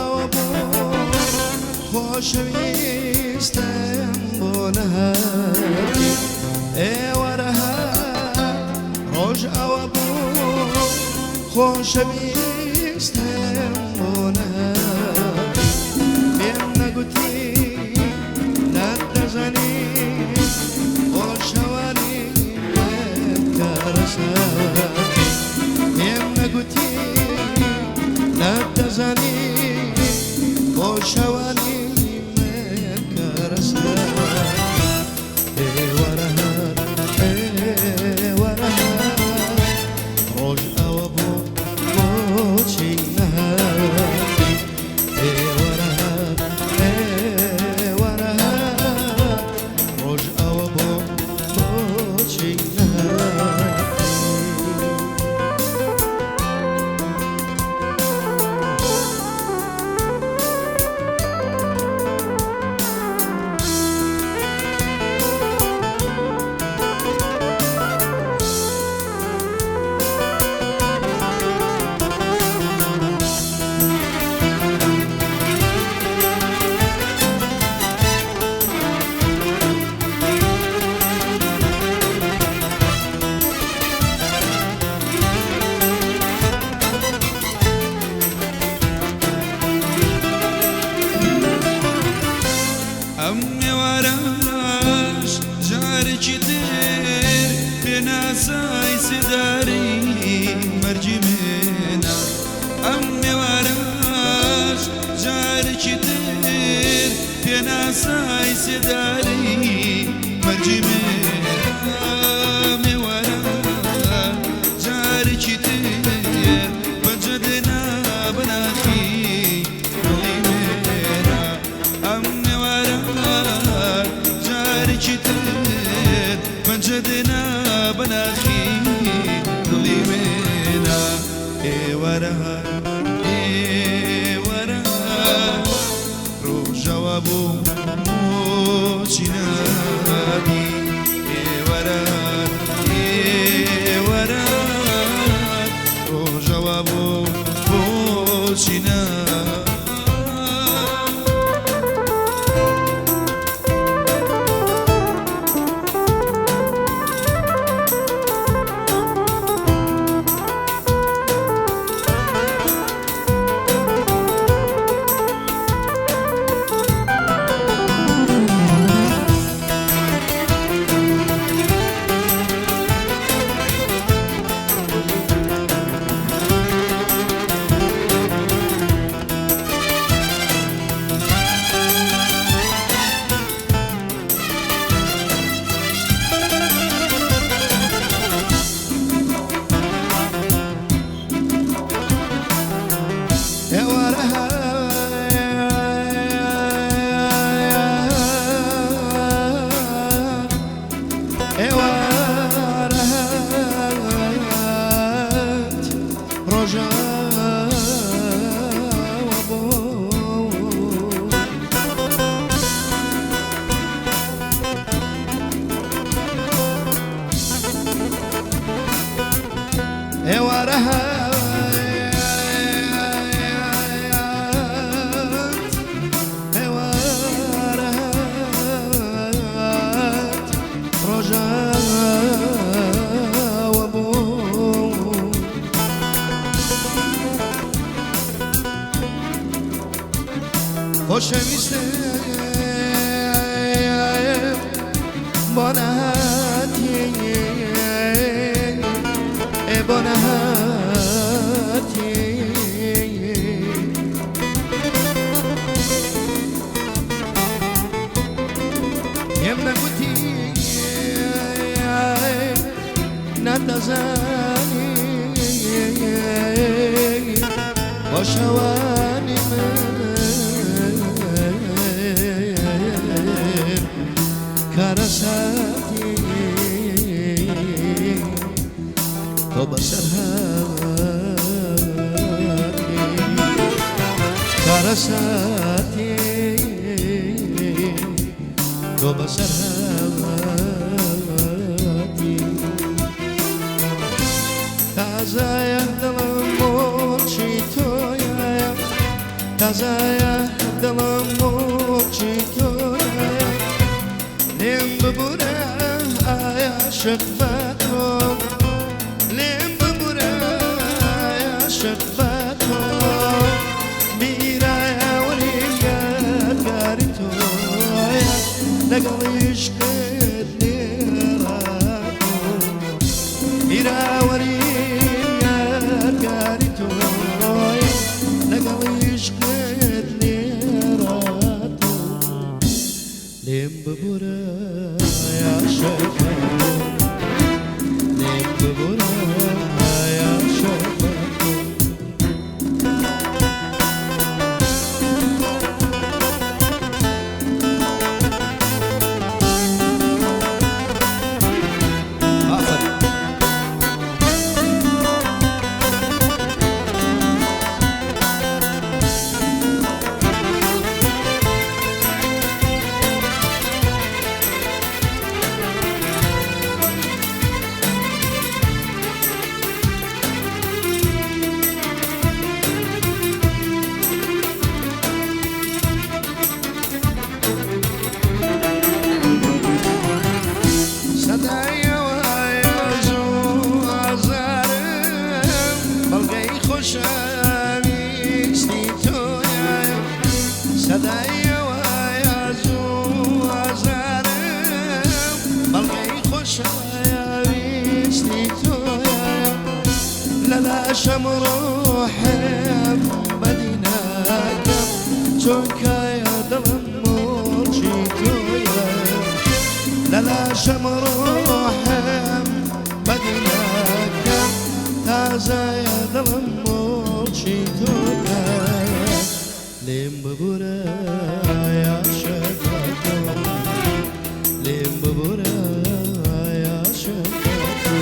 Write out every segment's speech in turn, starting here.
ئەوە بوو خۆشەویستم بۆ نەهاتی. ئێوارە هات ڕۆژ ئەوە بوو خۆشەویستم بۆ نەهاتی. پێم نەگوتی نەتدەزانی خۆشەوانی من کارەساتی. پێم نەگوتی نەتدەزانی خۆشەوانی من کارەساتی. ئێوارە هات ئێوارە هات ڕۆژ ئەوە بوو بۆچی نەهاتی. ئێوارە هات ئێوارە هات ڕۆژ ئەوە بوو بۆچی نەهاتی. ئەم ئێوارەش جارێکی تر پێناسای سێدارەی مەرگی منە. ئەم ئێوارەش جارێکی تر پێناسای سێدارەی مەرگی منە. ئەم ئێوارە جارێکی تر پەنجە دێنا بەناخی دڵی منە. ئەم ئێوارە جارێکی تر پەنجە دێنا بەناخی دڵی منە. ئێوارە ئێوارە ڕۆژەوە بوو بۆچی ناتی. ئێوارە ئێوارە ڕۆژەوە بوو بۆچی ناتی. ئێوارە هات ئێوارە هات ڕۆژاوە بوو. ئێوارە هات ئێوارە هات ڕۆژاوە بوو. خۆشەویستم بۆ نەهاتی ئێ بۆ نەهاتی. پێم نەگوتی نەتەزانی خۆشەوانی من کارەساتی. تۆ بەسەر هاتی کارەساتی. تۆ بەسەر هاتی. تازایە دڵم بۆچی تۆیە. تازە تازەیە دڵم مڵکی تۆیە لێم ببورە ئایا عاشق بە تۆ لێم ببورە ئایا عاشق بە تۆ میرایە وەریم یادگاری تۆیە لەگەڵ عیشقت لێڕاتۆ میراوەریم یادگاری تۆیە لەگەڵ عیشقت لێڕاتۆ لێم ببورە ئایا عاشق بە تۆ لێم ببورە ئایا عاشق بە تۆ. ئافەرین. سەدایەوەیە زوو ئازارم بەڵگەی خۆشەویستی تۆیە سەدایەوەیە زوو ئازارم بەڵگەی خۆشەویستی تۆیە لە لاشەم ڕۆحم بەدیناکەم چۆنکایە دڵم مڵکی تۆیە لە لاشەم ڕۆحم بەدیناکەم تازەیە دڵم مڵکی تۆیە لێم ببورە ئایا عاشق بە تۆ لێم ببورە ئایا عاشق بە تۆ.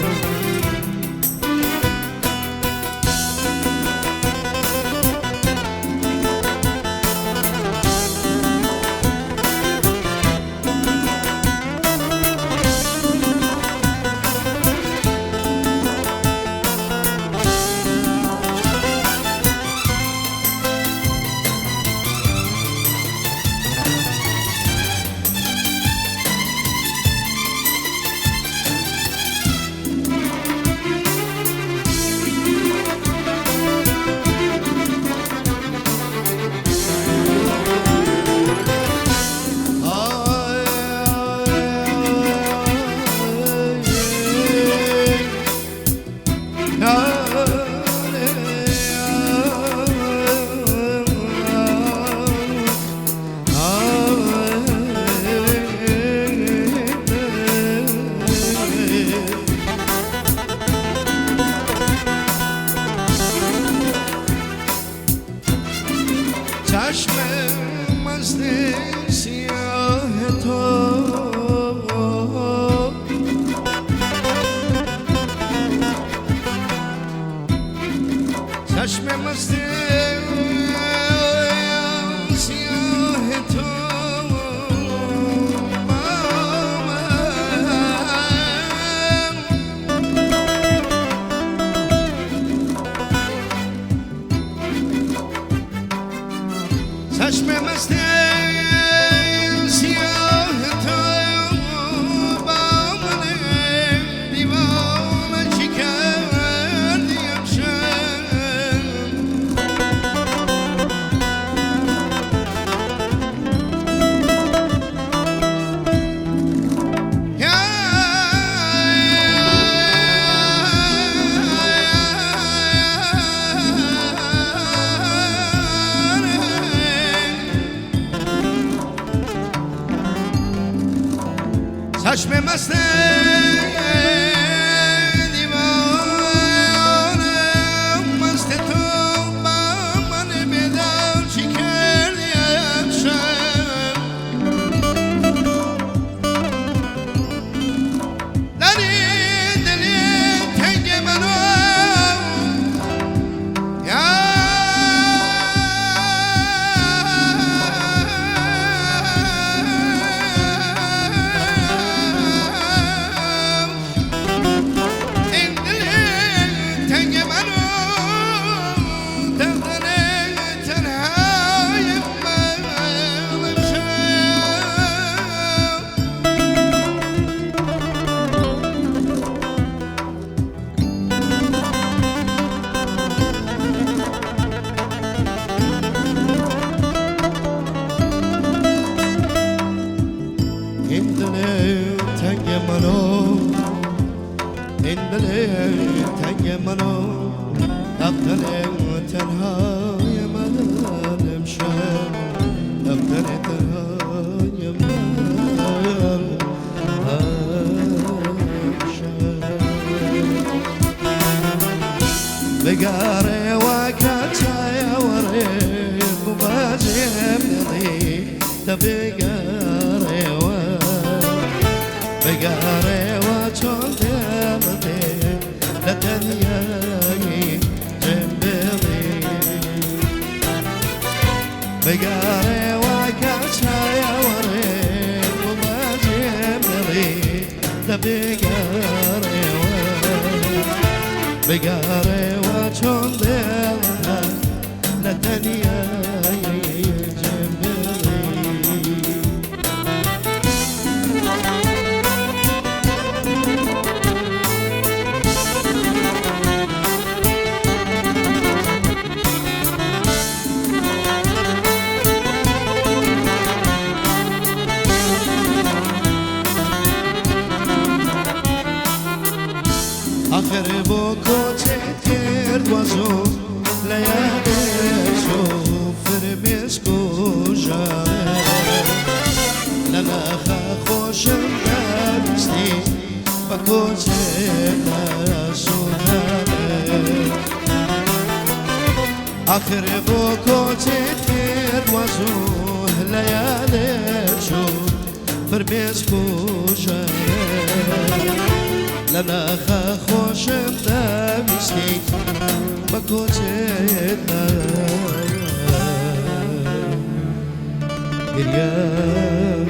چشم مست سیاه تو چشم مست سیاه تو با من. چشم مست سیاه تو با من دیوانه چی کردی امشب؟ چشم مست دیوانه مست تو با من بیدار چی کردی امشب؟ در این دل تنگ منو یا دە بگەڕێوە بگەڕێوە چۆن دڵتێ لە تەنیایی جێم بێڵی بگەڕێوە کە چایەوەڕێ گوڵە جێم بێڵی دە بگەڕێوە بگەڕێوە چۆن دڵتە لە تەنیایی جێم بێڵی. آخر بۆ کۆچێت کرد وەزۆ لە یادێ چۆ فرمێسک و ژارێ لە ناخە خۆشم دەویستی بە کۆچێت سوودانێ. آخر بۆ کۆچێت کرد وەزۆ لە یادێ چۆ فرمێسک و ژارێ لە ناخە خۆشم دەویستی بە کۆچێت گریان.